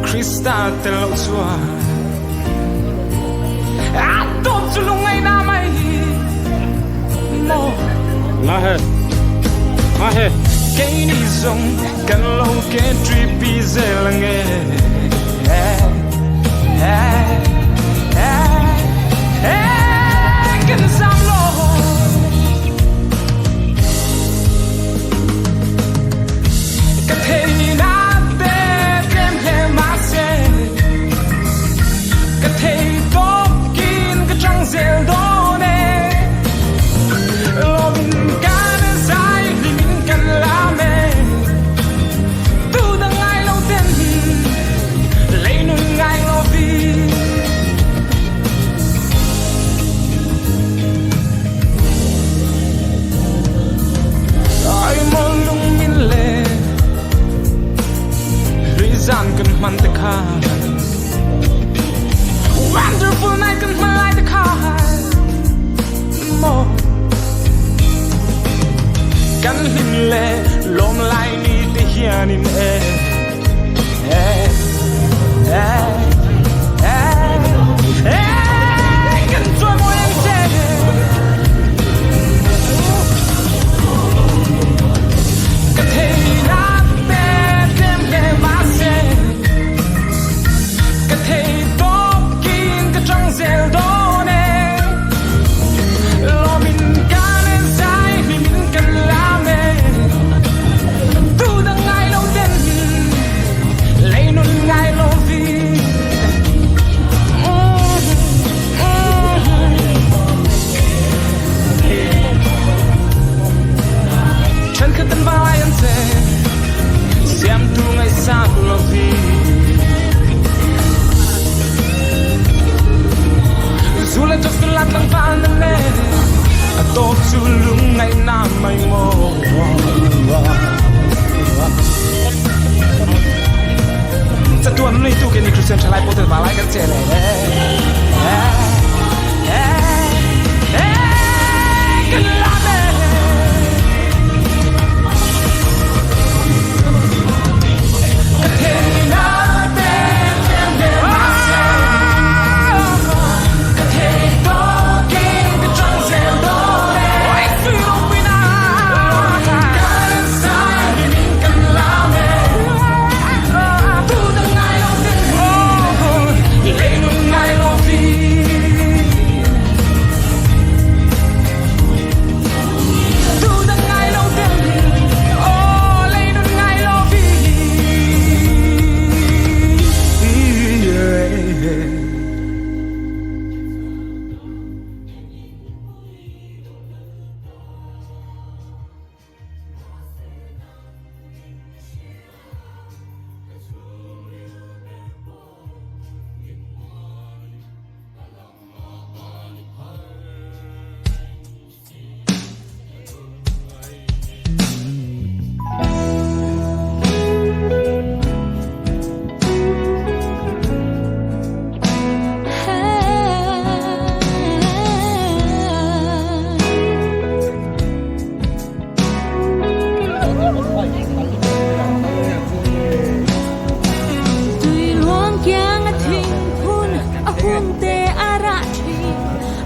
Krista tel lo chuan a tawp chu lungngaihna mai hi maw. Mahe. Mahe. Keini zawng kan lo ke tripi zel ange. Kan zam lo. Ka theihna te tlem hle mahse ka thei tawkin ka chang zel dawn e. Lawmin kan zai hlimin kan lam e. Tu dang ngai lo ten lei nun ngai lovin. Ai maw lung min le hlui zan kan hman te khan Wonderful night kan hman lai te khan maw kan hlim le lawm lai ni te hianin e e e e e kan chuai mawi ang che. Ka theihna te tlem hle mahse ka thei tawkin ka chang zel dawn e. Lawmin kan en zai hlimin kan lam e. Tu dang ngai lo ten lei nun ngai lovin. Thenkhat an vai an che siamtu ngaihsak lovin. Zu le drugs kan la tlangval na le a tawp chu lungngaihna mai maw. Chatuan neitu ke ni Christian thalai pawl te valai kan che le. Kan lam e. Ka theihna te tlem hle mahse ka thei tawkin ka chang zel dawn e. Kan zai hlimin kan lam e. Tu dang ngai lo ten lei nun ngai lovin. Tu dang ngai lo ten oh lei nun ngai lovin. Tui luang kiang a thing phun a hun te a rah thin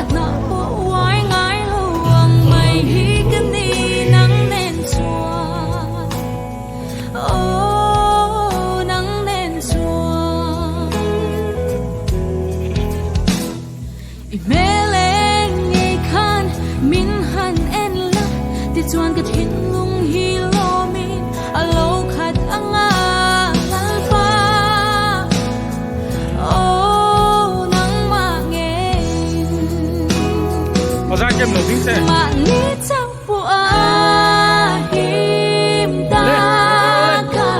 a hnah pawh uai ngai lo ang mai hi ka ni nang nen chuan oh nang nen chuan i hmel eng ngei khan min han en la tichuan ka thinlung hi lawmin a lo khat anga Lalpa oh nangmah ngeiin mahni chauh pawh a him taka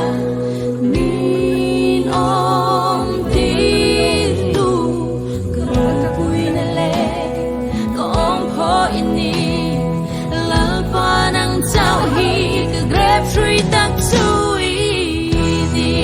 min awm tir tu ka ropuina leh ka awm phaw i ni Lalpa nang chauh hi ka grep hrui tak chu i ni.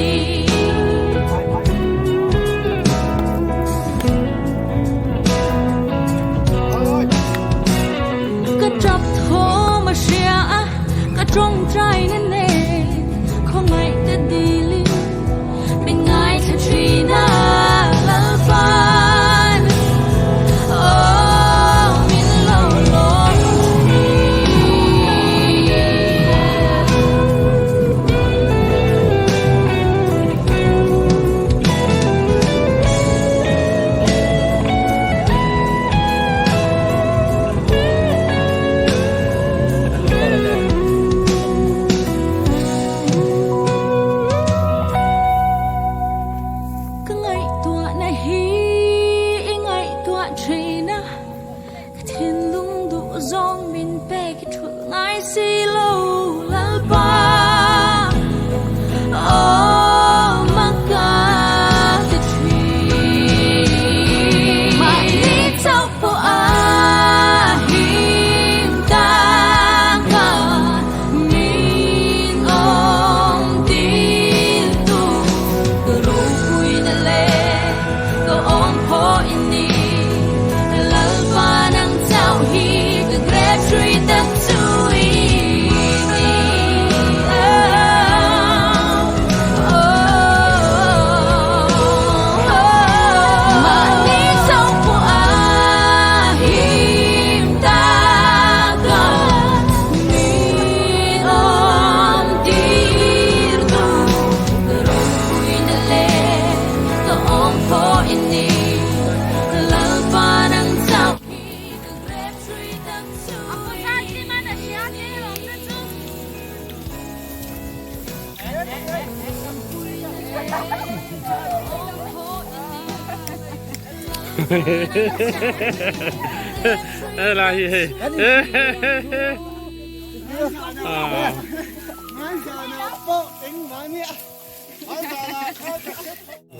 Helai hi hei.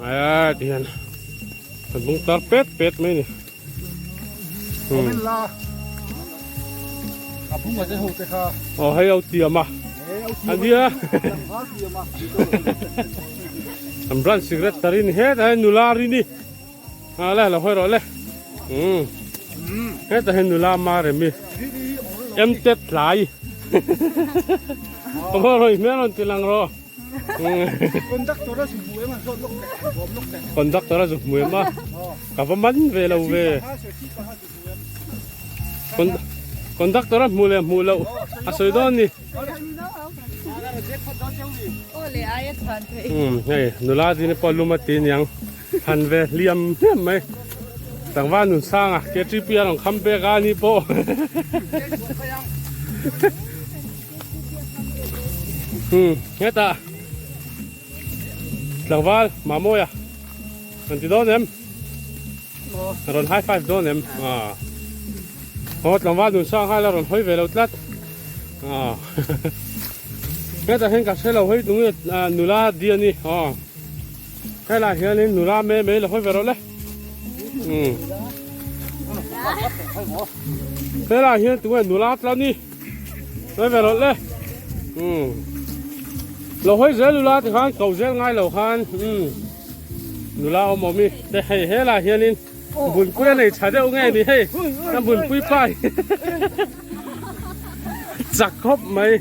A ti hian an bung tar pet pet mai ni. Aw hei au tiam a. Ania. An branch secretary ni hetah hian nula ri ni. A le lo hawi rawh le. Umm. Hetah hian nula Maremi em tet tlai. Awm rawh i hmel rawn ti lang rawh. Conductor a zu hmu em an zawt lawk teh, bawm lawk teh. Conductor a zu hmu em a? Ka va man ve lo ve. Conductor a hmuh leh hmuh loh a sawi dawn ni. Umm hei nula zin pawh lum a ti niang han ve hliam hliam mai. Tlangval nun sanga KTP a rawn kham pek a ni pawh. Umm hetah tlangval Mamawia an ti dawn em? Rawn high five dawn em? Aw Aw tlangval nun sang kha la rawn hawi ve lo tlat. Aw Hetah hian ka hre lo hei tunge nula Diani aw Helai hianin nula me mai la hawi ve rawh le. Umm Helai hian tunge nula Tlani hawi ve rawh le. Umm Lo hawi zel nula tikhan ko zel ngai lo khan umm. Nula awm awm i te hei helai hianin bunpui a nei tha deuh nge ni hei a bunpui pa hi chak khawp mai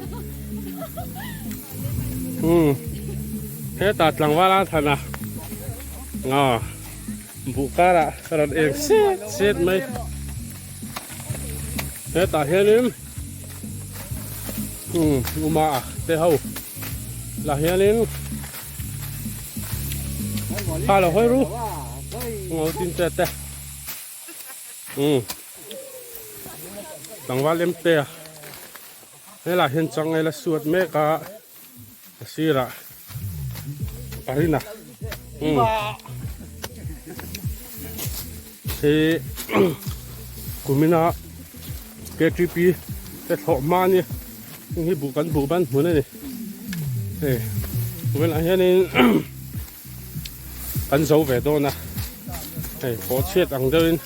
umm hetah tlangval a than a aw buh karah rawn eng set set mai hetah hianin umm uma te ho lah hianin. Kha lo hawi ru ngo tin te te um tlangval em te a helai hian changai la suat mek a a sirah parina um hi kumina KTP te thlawh hma a ni. Heng hi buh kan buh ban hmun a ni. Hei vawiinah hianin kan zo ve dawn a, hei pawh chhiat ang deuhin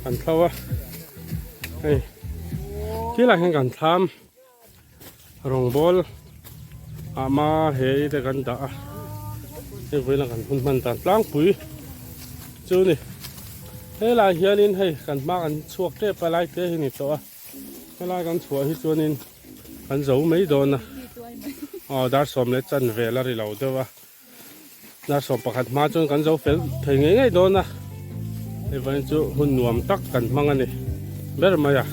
kan thlo a, hei thilah hian kan thlam rawngbawl ah hma hei te kan dah a, hei vawiinah kan hun hman dan tlangpui chu a ni. Helaiah hianin hei kan hma kan chhuak tep a lai te hi ni tawh a. Helai kan chhuah hi chuanin kan zo mai dawn a, aw dar sawm leh chan vel a ri lo deuh a, dar sawm pakhat hma chuan kan zo fel thei ngei ngei dawn a, hei vawiin chu hun nuam tak kan hmang a ni ber mai a.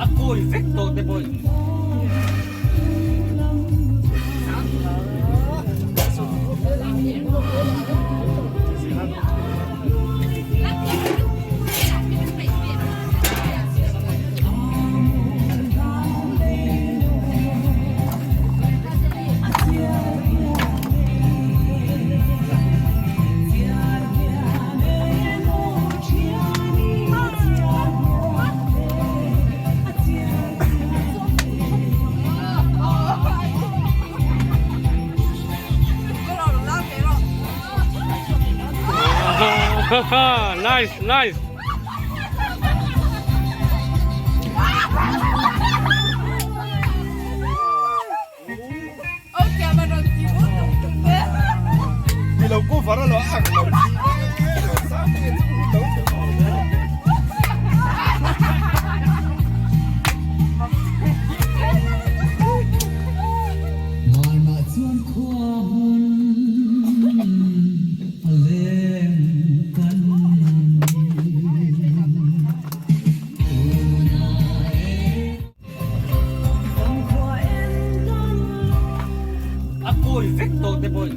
A kawi vek tawh te pawh Nice, nice. A kawi vek tawh te pawh.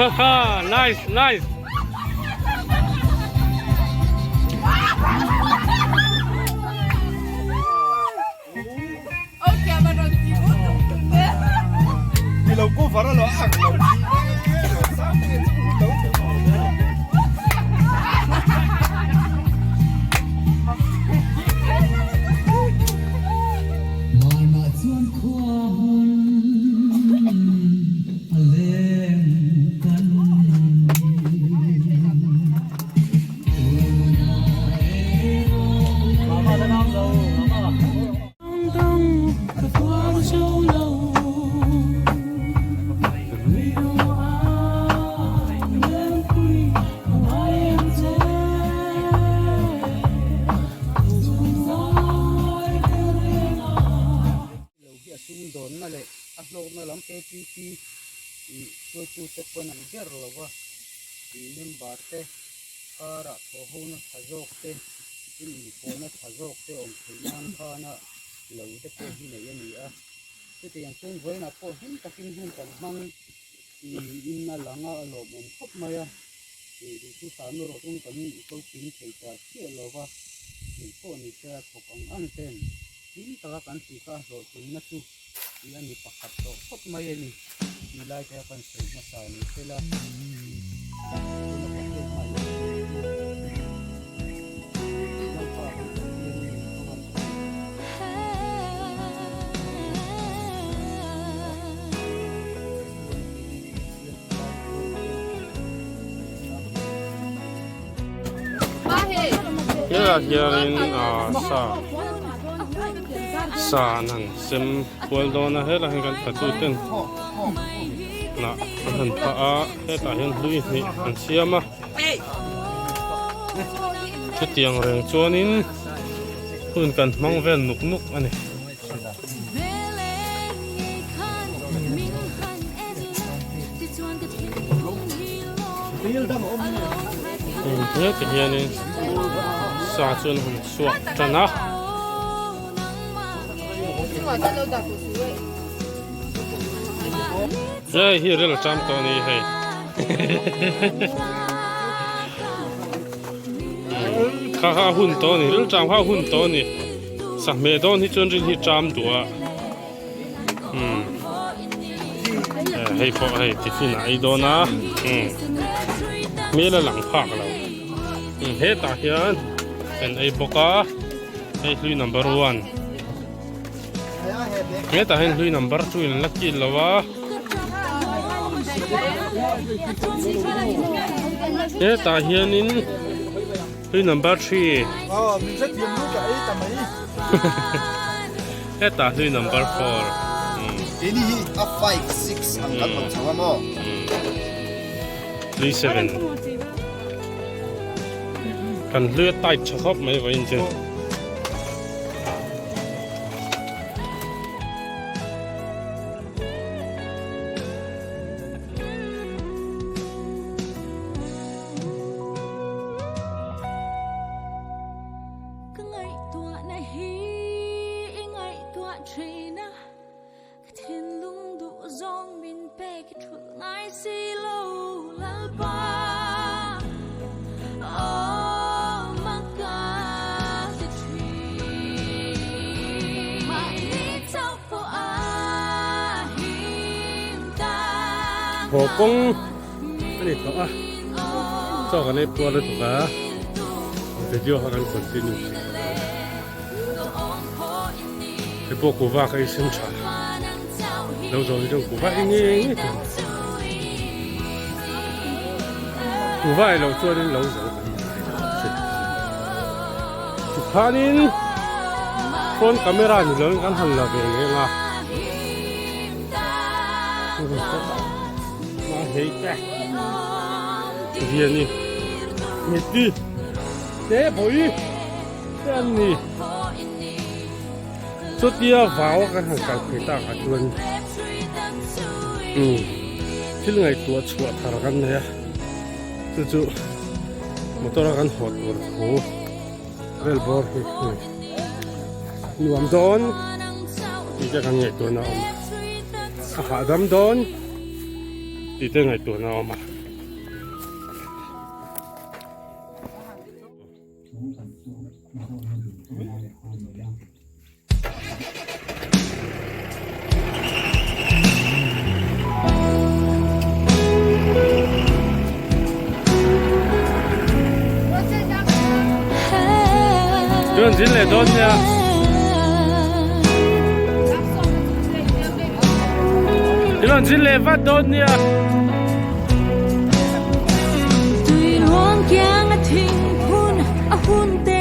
Nice nice. Lo hi a sumdawnna leh a hlawkna lam APP ih hruaitute pawn an ber lo va, ih member te karah thawhhona tha zawk te, tin inpawhna tha zawk te awm theih nan khana lo te pawh hi neih a ni a. Chutiang chuan vawiinah pawh hlim takin hun kan hmang niin a lang a, a lawmawm khawp mai a. Ih duhthusam erawh chuan kan inkokim thei ta chiah lo va, engpawh ni se a thawk ang ang ten. Hlim taka kan tih kha a hlawhtlinna chu tih a ni pakhat tawh khawp mai a ni tih lai te a kan sawi hmasa ni sela tuna Pathian hmai leh tih chu Lalpa kan Pathian in min hmangaih Helaiah hianin ah sa sa an han sem kual dawn a helaiah hian kan tatu ten hnah an han phah a hetah hian hlui hnih an siam a chutiang reng chuanin hun kan hmang vel nuk nuk a ni. Heti hianin sa chu an han suak tan a. Hei hi ril a ṭam tawh a ni hei. Kha kha a hun tawh a ni ril ṭam kha a hun tawh a ni. Sahmeh dawn hi chuan rin hi ṭam duh a umm hei pawh hei tiffin a ei dawn a umm hmel a lang phak lo umm hetah hian kan ei bawk a hei hlui number one hetah hian hlui number two in an la kil lo a hetah hianin. Hlui number 3. Oh, min hre thiam lu ka ei ta mai. Hetah hlui number 4. Keini hi a 5, 6 ang kan hmang chho a maw? Hlui 7. Kan hlui a tight tha khawp mai vawiin chu. Ka ngaihtuahna hi i ngaihtuah thin a, ka thinlung duh zawng min pek i thulh ngai si lo Lalpa Aw ma ka ti thin. Mahni chauh pawh a him ta Haw kawng. A ni tawh a, chaw kan ei puar lutuk a, video kha kan continue thei tawh lo. Hei pawh kuva ka ei sen tha, lo zawh hi chuan kuva ei ngei ngei tur. Kuva ei loh chuanin lo zo kan ngai lo ang che. Tikhanin phone camera ni loin kan han la ve ngei ang a. Hei te Riani Meti te bawi te an ni chutia vau a kan han kal phei tak ah chuan umm thil ngaihtuah chhuah thar kan nei a chu chu motor a kan haw tur thu vel bawr hi nuam dawn tih te kan ngaihtuahna a awm a hahdam dawn. Tih te ngaihtuahna a awm a. Chuan zin leh dawn nia. Chuan zin leh vat dawn nia. Tui luang kiang a thing phun a hun te.